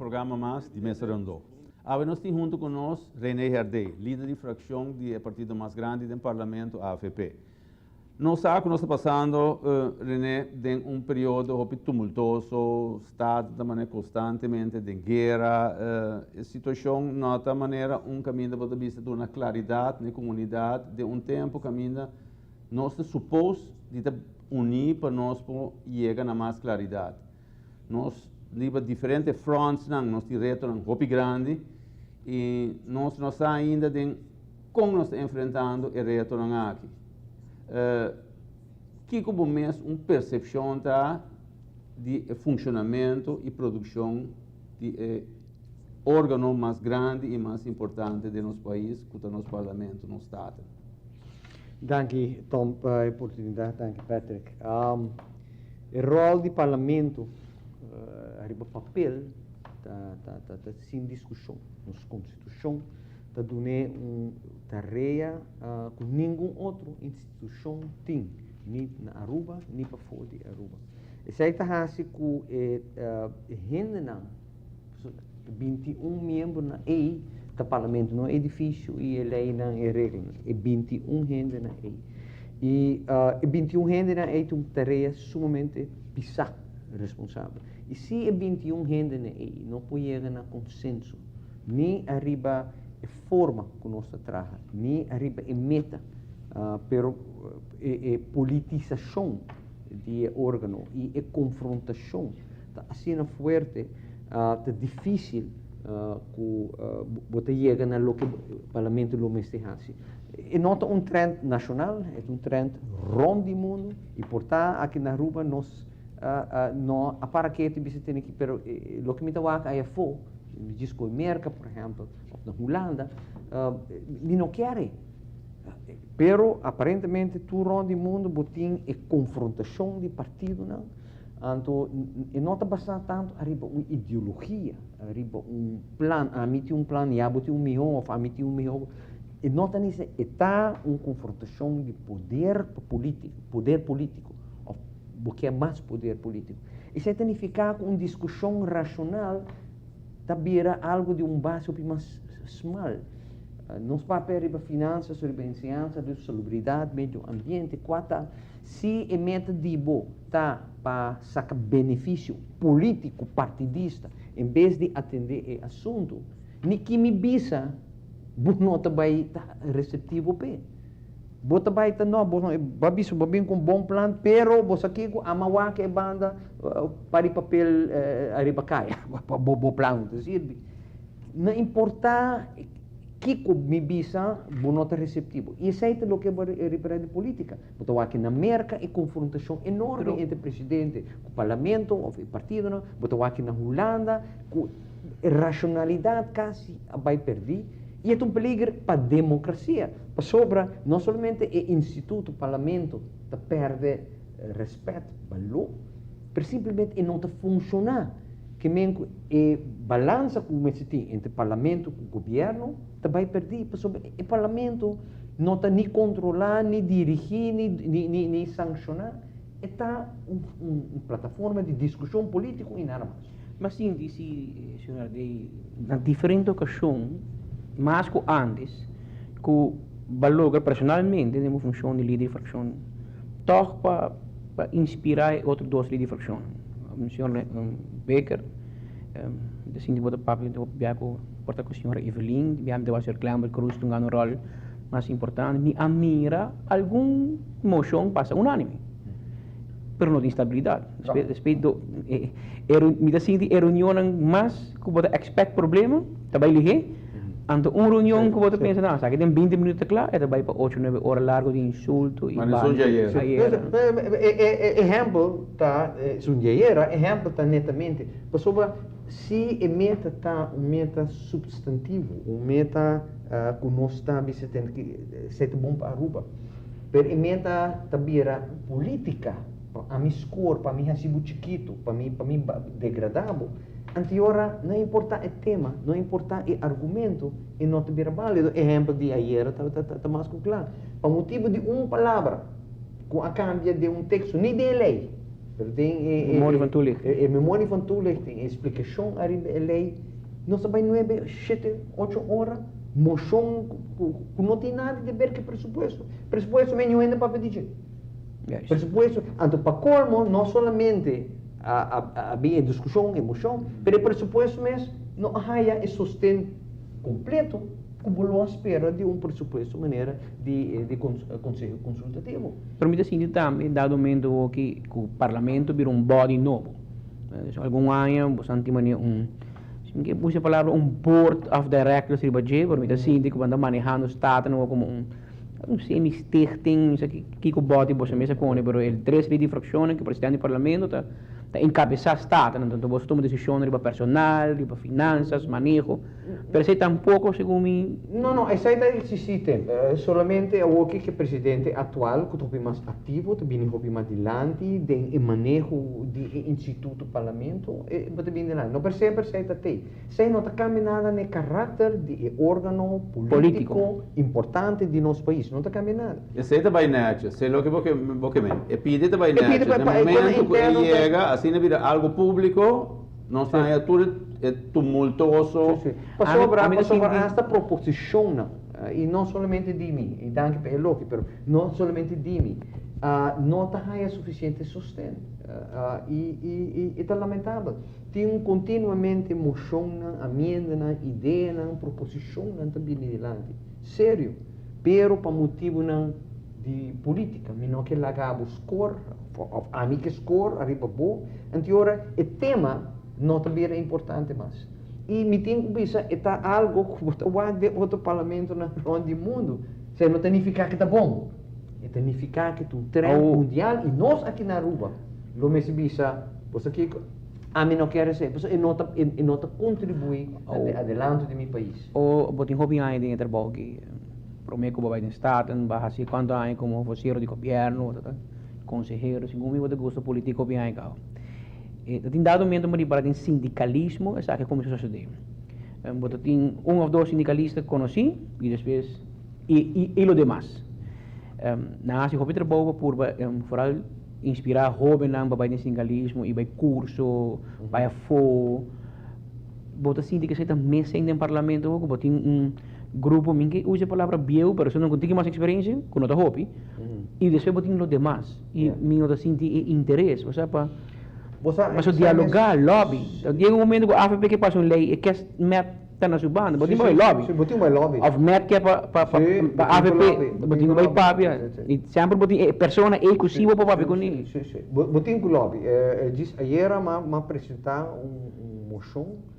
programa mas di Mesa Rondó. Awe nos tin hunto cu nos Rene Herdé, lider di fraccion di e partido mas grandi den Parlamento, AVP. Nos sa cu nos ta pasando, Rene, den un periodo hopi tumultoso, stad ta manera constantemente den guera, e situacion no ta manera un caminda bo ta bisa duna claridad na e comunidad den un tempo caminda nos ta supos di ta uni pa nos por yega na mas claridad. Nos riba diferente frontsnan, nos tin retonan hopi grandi y nos no sa ainda den con nos ta enfrentando e retonan aki. Kico bo mes un percepcion ta di e funcionamento y produccion di e organo mas grandi y mas importante den nos pais cu ta nos Parlamento, nos Staten? Danki Tom pa e oportunidad, danki Patrick. E rol di Parlamento ariba papel ta ta ta sin discusion. Nos Constitucion ta dun'é un tarea cu ningun otro institucion tin, ni na Aruba ni pafó di Aruba. Esei ta haci cu e hendenan, 21 miembronan ei ta Parlamento, no e edificio y e leynan y e reglanan, e 21 hendenan ei. Y e 21 hendenan ei tin un tarea sumamente pisá, responsabel. Y si e 21 hendenan ei no por yega na consenso, ni ariba e forma cu nos ta traha, ni ariba e meta, pero e politisacion di e organo y e confrontacion ta asina fuerte, ta dificil cu bo ta yega na loke Parlamento lo mester haci. E no ta un trend nacional, e ta un trend rond di mundo y por ta aki na Aruba nos no a para ketu y bisa tene ki, pero loke mi ta wak aya afo, mi djis koe Merca por ehempel of na Hulanda, mi no kier e. Pero aparentemente tur rond di mundo bo tin e confrontacion di partidonan, anto e no ta basa tanto ariba un ideologia, ariba un plan, ami tin un plan y abo tin un miho of ami tin un miho, e no ta nisa, e ta un confrontacion di poder pa politico, poder politico of bo kier mas poder politico. Esey ta nifica cu un discusion racional ta bira algo di un base hopi mas smal. Nos papia riba finanzas, riba enseñansa, riba salubridad, medio ambiente, cua ta si e meta di bo ta pa saca beneficio politico partidista en bes di atende e asunto, ni ki mi bisa bo no ta bay ta receptivo p'e. Bo ta bai ta no, bo no ba bisa bo bin ku un bon plan, pero bo sa kiko ama wak e banda pa di papel ariba kaya, pa bo bo plan no ta sirbi. No importa kiko mi bisa, bo no ta receptivo. I esei ta loke bo ripara di politica. Bo ta wak na Merka e konfrontashon enorme entre presidente ku parlamento of e partidonan, bo ta wak na Hulanda ku rashonalidat kasi a bai perdí. I e ta un peliger pa demokrasia, pasobra no solamente e instituto, parlamento, ta pèrdè rèspèt, balor, pero simplemente e no ta funshoná. Ke men ku e balansa ku mester tin entre parlamento ku gobièrnu ta bai pèrdí, pasobra e parlamento no ta ni kontrolá, ni dirigí, ni sankshoná. E ta un plataforma di diskushon polítiko i nada mas. Ma sinti si, señor Ardey, na diferente ocasion, mas cu antes, cu bo a logra personalmente den bo funcion di lider di fraccion, toch pa pa inspira e otro dos lider di fraccion, señor Bikker, mi ta sinti bo ta papia bo bia cu por ta cu señora Evelyn, bia mi ta wak señor Clember Cruz ta hungando un rol mas importante, mi a mira algun mocion pasa unanime. Pero no tin stabilidad. Despues do e mi ta sinti e reunionnan mas ku bo ta expect problema ta bai lihé. Anto un reunion ku bo ta pensa no esaki den binti minuto ta kla e ta bai pa ocho nuebe ora largo di insulto i Mane sun djayera. Ayera. E ehempel ta sun djayera ehempel ta netamente pasobra si e meta ta un meta substantivo un meta ku nos ta bisa ten ki esei ta bon pa Aruba. Pero e meta ta bira politica, pa ami score, pa mi haci bo chikito, pa mi pa mi degrada bo. Anto ora no importa e tema, no importa e argumento, e no ta bira balido. Ehempel di ayera ta ta mas cu cla. Pa motibo di un palabra cu a cambia den un texto, ni den e ley. Pero den e Memorie van toelichting. E memorie van toelichting, e splikashon ariba e lei, nos ta bai nuebe, shete, ocho ora, moshon ku no tin nada di ber ku e presupuesto. Presupuesto men niun hende papia di dje. Presupuesto, anto pa kolmo no solamente a bin e diskushon, e moshon, pero e presupuesto mes no a haya e sosten kompleto ku bo lo a spera di un presupuesto manera di di Konseho Konsultativo. Pero mi ta sinti tambe dado momento hoki ku Parlamento bira un body nobo. Algun aña bo san tin manera un, si mi ke usa e palabra un board of directors riba dje, pero mi ta sinti ku bo ta manehando Staten awor komo un un semi stichting, mi sa kiko body boso mes a pone, pero e tres ley di fraccionnan ku presidente di Parlamento ta ta encabesa Staten, anto boso tuma decisionnan riba personal, riba finanzas, maneho. Pero esei tampoco segun mi. No, no, esei ta existi temp. Solamente awoki ku e presidente actual ku ta hopi mas activo, ta bini hopi mas dilanti den e maneho di e instituto parlamento, e bo ta bini dilanti. No, pero semper esei ta tei. Esei no ta cambia nada na e karakter di e organo politico importante di nos pais. No ta cambia nada. Esei ta bai nechi. Esei loke bo ke bo ke men. E pidi ta bai nechi. Na momento ku e yega asina bira algo publico. Nos ta haña tur e tumultoso. Sí, sí. Pasobra, pasobra hasta proposicionnan, y no solamente di mi, y danki pa e loki, pero no solamente di mi, no ta haña suficiente sosten. Y, y, y ta lamentabel. Tin continuamente mocionnan, amiendanan, ideanan, proposicionnan ta bini dilanti. Serio. Pero pa motibunan di politica. Mi no ke laga bo score, of ami ke score ariba bo. Anto ora e tema no ta bira importante mas. Y mi tin cu bisa e ta algo cu bo ta wak den otro parlamentonan rond di mundo. Esei no ta nifica cu ta bon. E ta nifica cu ta un trend mundial y nos aki na Aruba lo mester bisa, bo sa kico? Ami no kier esei, pasobra e no ta e no ta contribui na e adelanto di mi pais. O bo tin hopi aña den e trabou aki. Prome ku bo bai den Staten, bo a hasi kuantu aña komo vosero di gobièrnu, bo ta konsehero, segun mi bo ta gusta politik hopi aña kaba. E ta tin dado momento bo ripara den sindikalismo esaki a kuminsá sosodé. Bo ta tin un òf dos sindikalista konosí i despues i i lo demas. Nan a hasi hopi trabou pa purba foral inspirá hóbennan pa bai den sindikalismo i bai kurso, bai afó. Bo ta sinti ku esei ta mesen den parlamento ku bo tin un grupo, mi ke usa e palabra bieu, pero esun ku tin mas eksperensia, ku no ta hopi, i despues bo tin lo demas, i mi no ta sinti e interes, osea pa paso dialogá, lobby. Ta yega un momento ku avp ke pasa un lei, e kes mep ta na su banda, bo tin pa bai lobby, òf mep ke pa pa avp, bo tin ku bai papia, i semper bo tin e persona ei ku si bo por papia kuné. Bo tin ku lobby. Djis ayera m'a presentá un moshon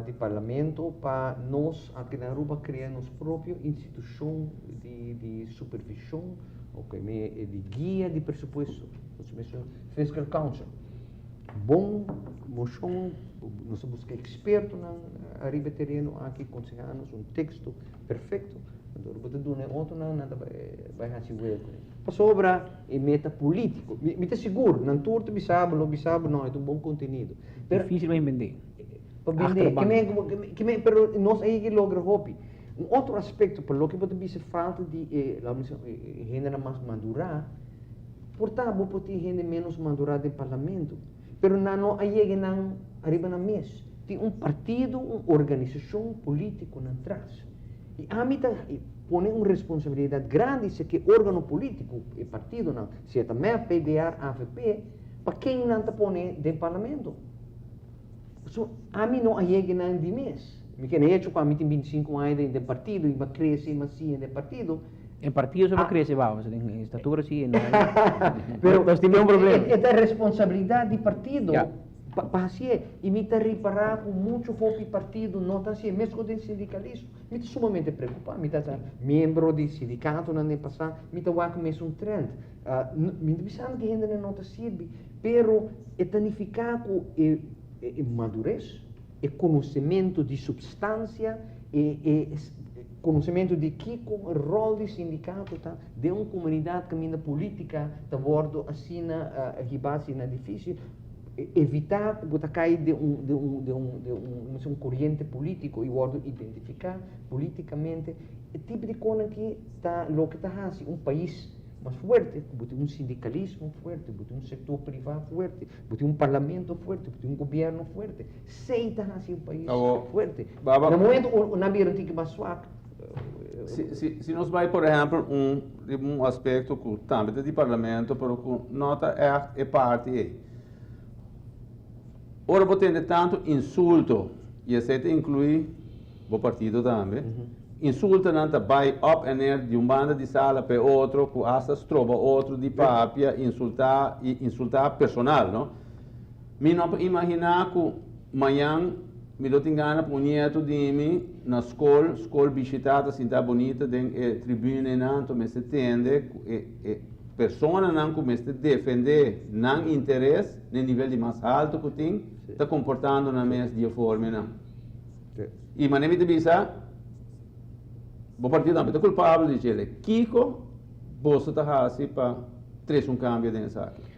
di Parlamento pa nos aki na Aruba crea nos propio institucion di supervision o di guia di presupuesto, nos mesun Fiscal Council. Bon moshon, nos a busca expertonan ariba e tereno aki conseha nos un texto perfecto, anto bo ta duna e otronan nan ta bay haci wea cu ne. Pasobra e meta politico, mi ta sigur nan tur ta bisa bo, lo bisa bo no e ta un bon contenido. Difícil pa bendé. Pa bendé. Ke men, pero nos a yega logra hopi. Un otro aspecto pa loke bo ta bisa falta di e, laat me bisa, e hendenan mas madurá, por ta bo por tin hende menos madurá den parlamento, pero nan no a yega nan ariba nan mes. Tin un partido, un organisashon polítiko nan tras. I ami ta pone un responsabilidat grandi si ke órgano polítiko, e partidonan, si e ta mep, PDR, avp, Pa ken nan ta pone den parlamento? Pasobra ami no a yega nan di mes. Mi kende hecho cu ami tin 25 aña den partido y mi a crece y mi a siña den partido. En partido so bo crece bao, pasobra den estatura si no. Pero nos tin un problema. E ta responsabilidad di partido pa hacié. Y mi ta ripara cu mucho hopi partido no ta hacié, mescos den sindicalismo. Mi ta sumamente preocupa. Mi ta miembro di sindicatonan den pasa, mi ta wak mesun trend. Mi ta bisando ku e hendenan no ta sirbi, pero e ta nifiká ku e e madures, e konosementu di supstansia, e e konosementu di kiko e ròl di sindikato ta den un komunidat kaminda polítika ta wòrdu asina hibá asina difísil, evitá ku bo ta kai den un den un den un den un un koriente polítiko i wòrdu identifiká polítikamente. E tipo di konan aki ta loke ta hasi un pais. mas fuerte, ku bo tin un sindikalismo fuerte, bo tin un sektor privá fuerte, bo tin un parlamento fuerte, bo tin un gobièrnu fuerte. Esei ta hasi un pais fuerte. Na momento ku nan bira un tiki mas swak. Si, si nos bai, por ehèmpel, un riba un aspekto ku tambe ta di parlamento, pero ku no ta ègt e parti ei. Ora bo tende tantu insulto, i esei ta inkluí bo partido tambe, insultonan ta bai op en neer di un banda di sala pa e otro, ku asta stroba otro di papia, insultá i insultá personal, no? Mi no por imaginá ku mañan mi lo tin gana pa un nieto di mi na skol, skol bishitá ta sinta bunita den e tribunenan, anto mester tende ku e e personanan ku mester defendé nan interes na e nivel di mas haltu ku tin, ta komportando nan mes di e formenan. I manera mi ta bisa, bo partido tambe ta kulpabel di djele. Kiko boso ta hasi pa trese un kambio den esaki?